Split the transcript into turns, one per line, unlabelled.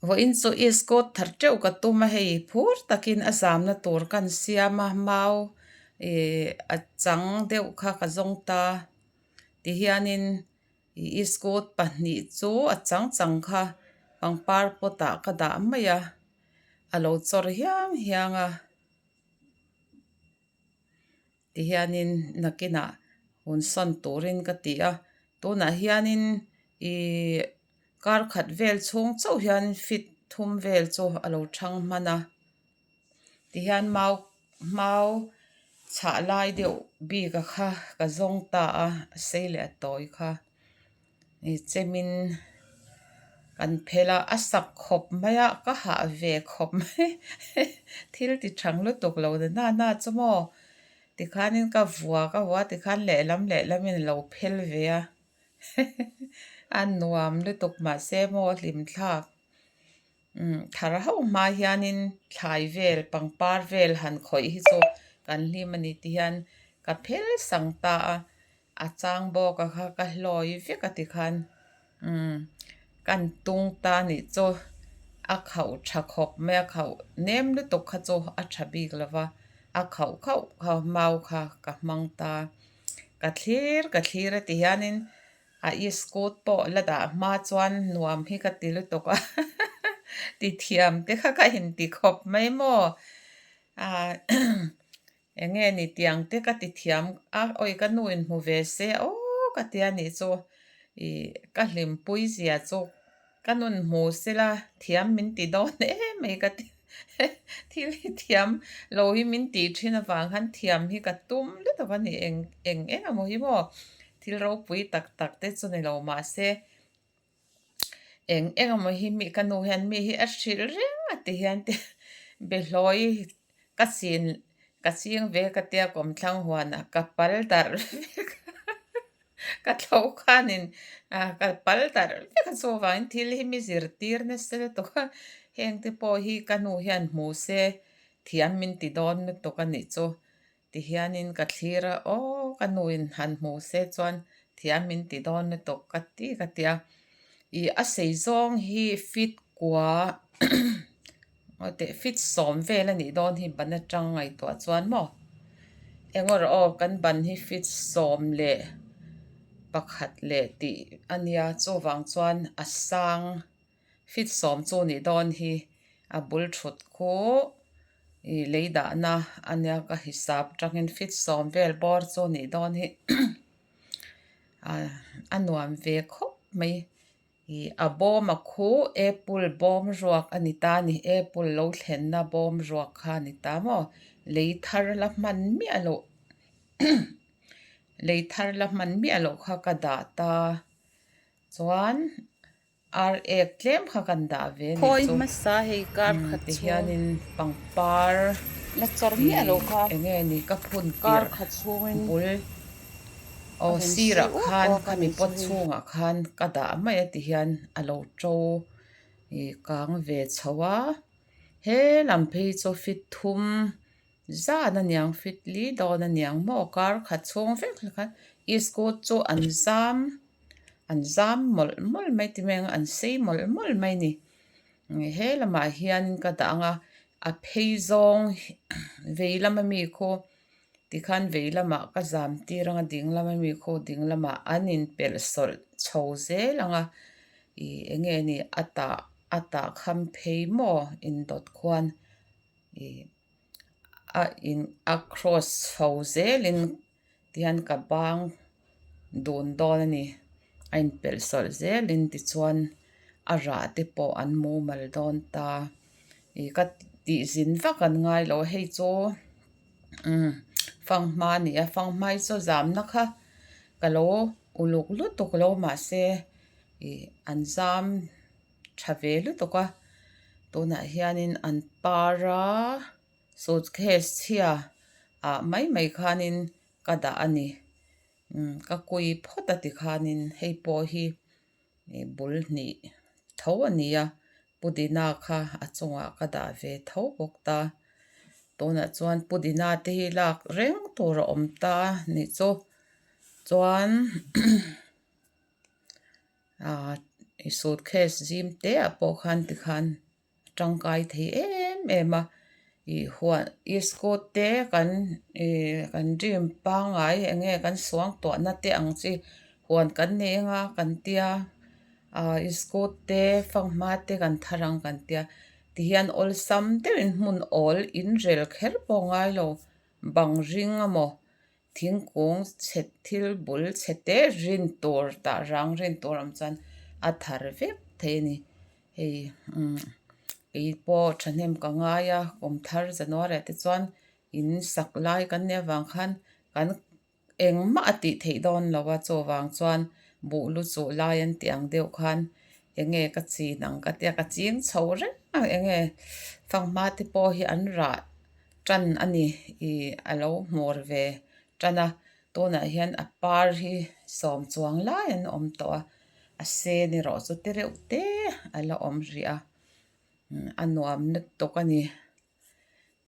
Vawiin chu iskut thar teuh ka tum a hei phur takin a zamna tur kan siam a mau ih a chang deuh kha ka zawng ta tihianin ih iskut pahnih chu a chang chang kha pangpar pot ah ka dah mai a a lo chawr hiang hiang a. Tihianin nakinah hun sawn turin ka ti a, tunah hianin ihh kar khat vel chhung chauh hian feet thum vel chu a lo thang hman a, tihian mau mau chhah lai deuh bik a kha ka zawng ta a, a sei leh a tawi kha. Ih chemin kan phel a, a sak khawp mai a, ka hah ve khawp mai thil ti thang lutuk lo na na na chu maw tikhanin ka vua ka vua tikhan lehlam lehlamin a lo phel ve a a nuam lutuk mahse maw a hlim thlak umm thar hauh hma hianin thlai vel pangpar vel han khawih hi chu kan hlim a ni ti hian ka phel sang ta a. A chang bawk a kha ka hlawi vek a tikhan umm kan tung ta nih chu a khauh tha khawp mai a khauh nem lutuk kha chu a tha bik lo va a khauh khauh kha mau kha ka hmang ta ka thlir ka thlir a ti hianin a iskut pawh la dah hma chuan nuam hi ka ti lutuk a ti thiam te kha ka inti khawp mai maw ah. Eng nge ni tiang te ka ti thiam a, awi ka nu in hmu ve se aw ka ti a nih chu ih ka hlimpui zia chu ka nun hmu sela thiam min ti dawn em mai ka ti thil hi thiam lo hi min tih thin avang khan thiam hi ka tum lutuk a ni eng eng eng emaw hi maw thil ropui tak tak te chu ni lo mahse Eng eng emaw hi mi ka nu hian mi hi a hrilh reng a ti hian te behlawi ka chin ka ching ve ka tia kawmthlang huanah ka pal darh vek a ka thlo khanin ah ka pal darh vek a chuvangin thil hi mi zirtir nasa lutuk a heng te pawh hi ka nu hian hmu se thiam min ti dawn lutuk a nih chu. Ti hianin ka thlir a, aw ka nuin han hmu se chuan thiam min ti dawn lutuk ka ti ka ti a. Ih a sei zawng hi feet kua aw teh feet sawm vel a nih dawn hi ban atang ngaihtuah chuan maw eng erawh aw kan ban hi feet sawm leh pakhat leh tih a nia chuvang chuan a sang feet sawm chu nih dawn hi a bul thut khu. Ih lei dahna a nia ka hisap atangin feet sawm vel bawr chu a nih dawn hi a nuam ve khawp mai ih a bawm a khu apple bawm ruak a ni ta a ni apple lo thlenna bawm ruak kha a ni ta maw lei thar la hman miah loh lei thar la hman miah loh kha ka dah ta chuan. Ar ek tlem kha kan dah ve a nih
Khawi
chu.
hmasa hei kar
Umm
khat
ti
chhung
hianin pangpar
la chawr miah
ih
lo kha
eng nge ni ka phun
kar
tirh
khat chhungin
bul
a
aw
rawn sei
sirah
uak
khan
uak a
khami
nih chu
pot
hei.
chhungah khan ka dah mai a ti hian a lo to ih kang ve chho a he lam phei chu feet thum zan a niang feet li dawn a niang maw kar khat chhung vek hlek a iskut chu an zam. An zam mawlh mawlh mai ti mai ang a an sei mawlh mawlh mai a ni he lamah hian ka dah ang a a phei zawng vei lama mi khu tikhan vei lamah ka zam tir ang a ding lama mi khu ding lamah an inpelh sawlh chho zel ang a ih eng nge ni a tah a tah kham phei maw indawt khuan ih a in a cross chho zelin. Tihian ka bang dun dawn a ni a inpelh sawlh zelin tichuan a rah te pawh an mumal dawn ta ih ka tih zin vak an ngai lo hei chu umm fanghma a ni a fanghma hi chu zamna kha ka lo uluk lutuk lo mahse ih an zam tha ve lutuk a tunah hianin an par a. Suitcase chhia ah mai mai khanin ka dah a ni umm ka kui phawt a ti khanin hei pawh hi ih bul hnih tho a ni a pudina kha a chungah ka dah ve tho bawk ta tunah chuan pudina te hi lak reng tur a awm ta nih chu chuan. Ahh I suitcase zim te ah pawh khan tikhan a tangkai thei em em a ih huan iskut te kan ih kan dream pangngai eng nge kan suang tuahna te ang chi huan kan nei anga kan tia ah iskut te fanghma te kan thar ang kan tia tihian awlsam deuhin hmun awl in rel kher pawh a ngai lo bang ring emaw thingkung chhe thil bul chhe te rin tur tah rang rin tur awm chuan a thar vek thei a ni hei umm kei pawh thahnem ka ngai a kum thar January ah te chuan in sak lai kan nih avang khan kan engmah a tih theih dawn lo a chuvang chuan buh lu chuh lai an tih ang deuh khan eng nge ka chin ang ka tia ka ching chho reng a eng nge fanghma te pawh hi an rah tan a ni ih a lo hmur ve tan a tunah hian a par hi sawm chuang lai an awm tawh a a sen erawh chu te reuh te a la awm rih a a nuam lutuk a ni.